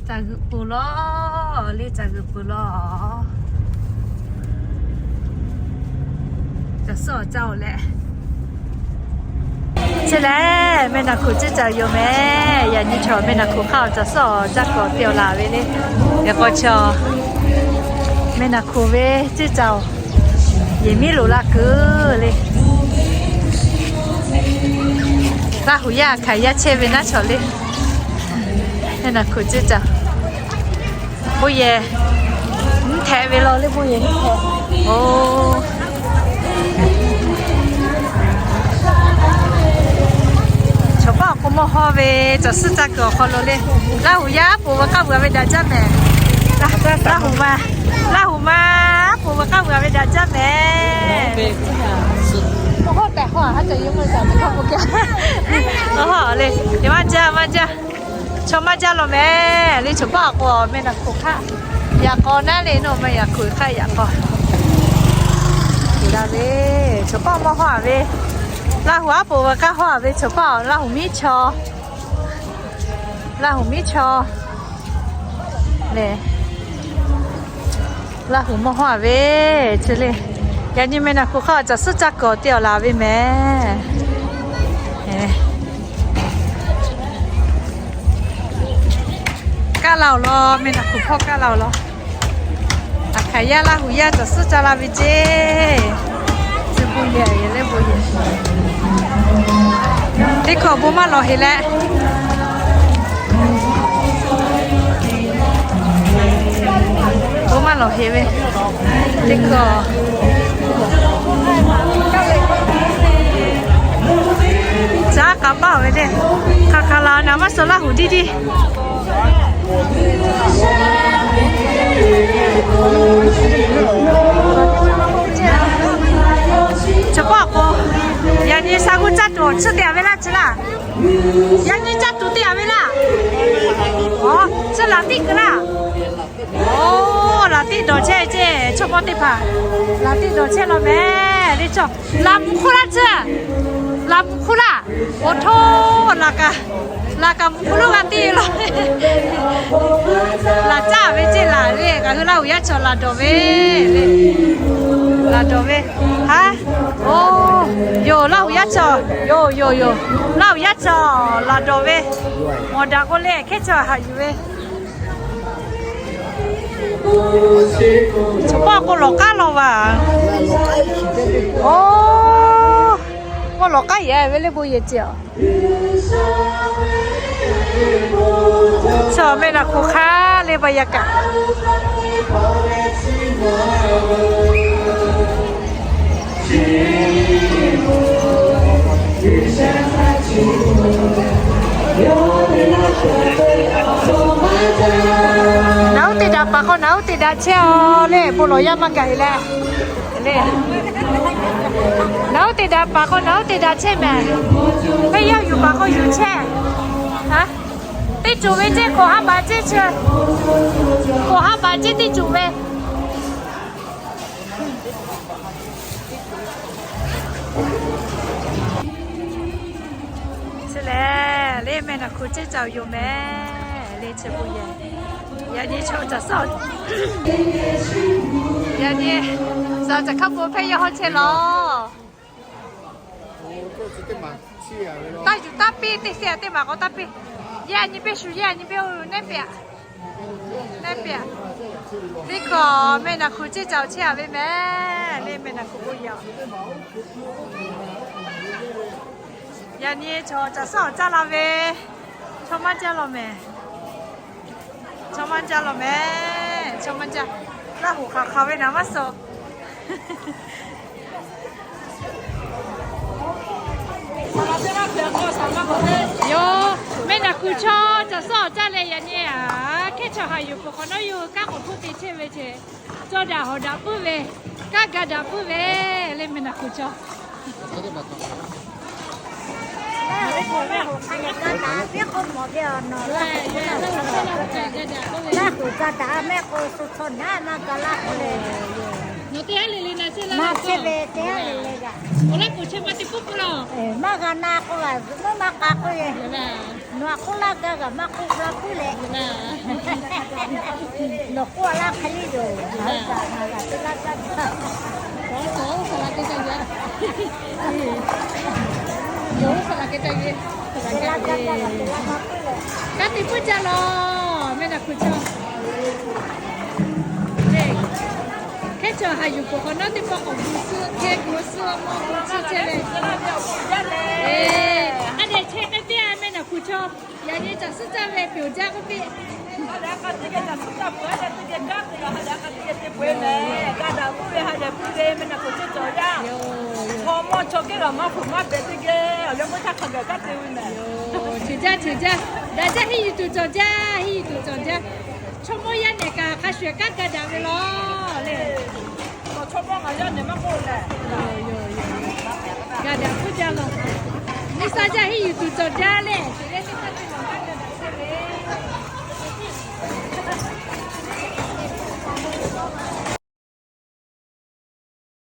Caˬ g'uiˬ peuˬ lawˬ le, caˬ g'uiˬ peuˬ lawˬ. Caˬ suhˉ awˬ caˇ-oˬ leh, chi lehˬ meh naˬ hkuˬ ceˇ caˬ yoˬ meh. Yaꞈ nyi chaw meh naˬ hkuˬ hk'aˇ awˬ caˬ suhˉ awˬ caˇ kuiˬ te awˬ laˬ ve le. Yaꞈ k'aw chaw meh naˬ hkuˬ ve ceˇ caˬ-oˬ, yehˬ miˉ loˍ la kuiˬ le. Laˇ huˍ yaˇ hkanˍ yaˇ chehˇ ve naˉ chaw le. Meh naˬ hkuˬ ceˇ caˬ, bon yehˬ mvuhˇ htehꞈ ve law le, bon yehˬ mvuhˇ htehꞈ. Oˬ, chaw paˆ awˬ k'o mawˇ hawˇ ve caˬ suhˉ caˇ kuiˬ awˬ hk'aw lo le. Laˇ huˍ yaˇ aˉ poꞈ veuˬ k'aˇ veuˬ ve daꞈ jaˇ mehˍ. Laˇ huˍ ma, Laˇ huˍ ma aˉ poꞈ veuˬ k'aˇ veuˬ ve daꞈ jaˇ mehˍ. Mawˇ hawˇ tehꞈ hawˇ a, haˉ ca yehˬ meuˇ caˬ teˇ hk'a k'oˆ gaˇ. Aˬ ha le, yehˬ maˇ jaˇ maˇ jaˇ. Chaw maˇ jaˇ law mehˍ le. Chaw paˆ awˬ k'o meh naˬ hkuˬ hk'aˇ yaꞈ k'aw naˉ le, nawˬ meh naˬ hkuˬ hk'aˇ yaꞈ k'aw. Uˬ daꞈ ve, chaw paˆ mawˇ hawˇ a ve, Laˇ huˍ aˉ poꞈ veuˬ k'aˇ hawˇ a ve chaw paˆ, Laˇ huˍ miˉ chaw, Laˇ huˍ miˉ chaw le. Laˇ huˍ mawˇ hawˇ a ve chi le. Yaꞈ nyi meh naˬ hkuˬ hk'aˇ caˬ suhˉ caˇ kuiˬ te awˬ laˬ ve mehˍ. Kaˆ la-oˬ law, meh naˬ hkuˬ hk'aˇ kaˆ la-oˬ law. Aˬ hkanˍ yaˇ Laˇ huˍ yaˇ caˬ suhˉ caˇ la ve ceˇ. Tcuh bon yehˬ le, bon yehˬ. Teˇ hkawˇ bon maˇ lawˬ heˍ leh, bon maˇ lawˬ heˍ ve teˇ hkawˇ. Caˉ k'a paˆ ve le. Hk'aˬ hk'aˬ laˬ naˍ maˇ suh Laˇ huˍ diˇ diˇ. Chaw paˆ k'o, yaꞈ nyi sha g'uˇ caˇ tuˬ awˬ tsuhˇ te a ve laˇ chi laˇ. Yaꞈ nyi caˇ tuˬ te a ve laˇ. Aˬ, chi laˬ tiˆ kuiˬ laˇ. Oˬ, laˬ tiˆ dawˬ chehˇ ceˇ, chaw paˆ teˇ hpaˍ laˬ tiˆ dawˬ chehˇ law mehˍ le. Chaw laˬ mvuhˬ hk'oˆ laˇ tcuhˇ, laˬ mvuhˬ hk'oˆ laˇ. Oˬ htoˇ, laˬ kaꞈ, laˬ kaꞈ mvuhˬ hk'oˆ lo g'a te law. Laˬ caˇ ve ceˇ laˬ le, ngaˬ hui Laˇ huˍ yaˇ chaw laˬ dawˬ ve le. Laˬ dawˬ ve. Haˉ, oˬ, yoˬ, Laˇ huˍ yaˇ chaw, yoˬ yoˬ yoˬ, Laˇ huˍ yaˇ chaw laˬ dawˬ ve. Mawˬ daꞈ k'o le, hkehˉ chaw haꞈ yuˬ ve. Chaw paˆ k'o lawˬ k'aˉ law vaˬ. Oˬ, k'o lawˬ k'aˉ yehˬ ve le, bon yehˬ ceˇ aˬ. Chaw meh naˬ hkuˬ hk'aˇ le, baˬ yaꞈ kaꞈ. Naˬ uˉ te daꞈ paˍ k'o naˬ uˉ te daꞈ chehˇ aˬ le, bon lawˬ yaˇ maˇ gaˬ heˍ leh. Naˬ uˉ te daꞈ paˍ k'o naˬ uˉ te daꞈ chehˇ mehˍ. Hk'e yaˇ yuˬ paˍ k'o yuˬ chehˇ. Teˇ cawˬ ve ceˇ, k'awꞈ ha baꞈ ceˇ chi, k'awꞈ ha baꞈ ceˇ teˇ cawˬ ve. Chi lehˬ le, meh naˬ hkuˬ ceˇ caˬ yoˬ mehˍ le, chi bon yehˬ. Yaꞈ nyi chaw caˬ suhˉ, yaꞈ nyi caˬ caˬ hk'a bon hpehˇ yawˇ hawˉ chehˇ law. Taˇ yuˬ taˇ piˇ, teˇ sehˍ teˇ maˬ k'awꞈ taˇ piˇ. Yaꞈ nyi peˇ shuˍ, yaꞈ nyi peˇ-oˬ, neˉ pehꞈ. Neˉ pehꞈ. Teˇ hkawˇ meh naˬ hkuˬ ceˇ caˬ awˬ chehˇ a ve mehˍ le, meh naˬ hkuˬ bon yehˬ. Yaꞈ nyi chaw caˬ suhˉ awˬ caˇ la ve, chaw maˇ jaˇ law mehˍ. Chaw maˇ jaˇ law mehˍ, chaw maˇ jaˇ. Laˇ huˍ hk'aˬ hk'aˬ ve naˍ maˇ suh. Yoˬ, meh naˬ hkuˬ chaw caˬ suhˉ awˬ caˇ leh yaꞈ nyi a, hkehˉ chaw haꞈ yuˬ peuˬ hk'awꞈ nawˉ yawˇ hui kanˉ k'awꞈ hpuˇ te chehˇ ve ce. Cawˇ daꞈ hawˍ daꞈ puiˉ ve, kanˉ ga daꞈ puiˉ ve le, meh naˬ hkuˬ chaw. Nawˬ teˇ ha le le na Maˇ chehˇ ve teˇ g'aˇ le le kaꞈ, awˬ laˇ k'oˍ chehˇ maˇ te puiˉ puiˉ la. Maˇ g'a na k'o, maˇ maˇ k'a k'oˆ ve, nawˬ htaꞈ k'oˆ laˇ gaˇ kaꞈ maˇ k'oˆ la puiˉ leh, nawˬ k'oˆ laˇ hk'e le yoˬ. Ngaˬ hui kaꞈ ngaˬ g'a te laˇ gaˇ. Aˬ, Kanˉ te puiˉ jaˇ lawˬ, mehˆ naˬ hkuiˬ chaw. Hkehˉ chaw haꞈ yuˬ peuˬ k'awꞈ nawˉ teˇ pawˆ k'awꞈ gu suhˆ, hkehˉ gu suhˆ, mawˇ gu suhˆ chehˇ ve. Aˬ, dehꞈ chehˇ k'ai piˇ-a, mehˆ naˬ hkuiˬ chaw. Yaꞈ nyi caˬ suhˉ caˇ ve peuˬ jaˇ k'oˆ piˇ. Hk'aˬ hk'e teˇ geh caˬ suhˉ caˇ peuˬ-a leh teˇ geh kanˉ te leh hk'aˬ hk'e teˇ geh te peuˬ-e mehˍ. Ga daꞈ puiˉ ve ha lehˬ puiˉ ve mehˆ naˬ hkuiˬ chaw cawˬ jaˇ. Chaw mawˇ chaw kehˉ g'aꞈ maˇ hpeuꞈ maˇ pehꞈ teˇ geh awˬ yanˇ k'oˆ htaˇ hk'a gaˬ kanˉ te ve mehˍ. Ceuˬ jaˇ ceuˬ jaˇ, daꞈ jaˇ, henˇ yuˬ tuˬ cawˬ jaˇ, henˇ yuˬ tuˬ cawˬ jaˇ. Chaw mawˇ yaˇ nehˬ kaꞈ hk'a shuˍ kanˉ ga daꞈ ve lawˬ le. Chaw mawˇ ngaˬ yaˇ nehˬ maˇ k'oˆ leh, ga daꞈ puiˉ jaˇ lawˬ. Neˇ sha jaˇ, henˇ yuˬ tuˬ cawˬ jaˇ le. Teˇ g'aˇ teˇ g'aˇ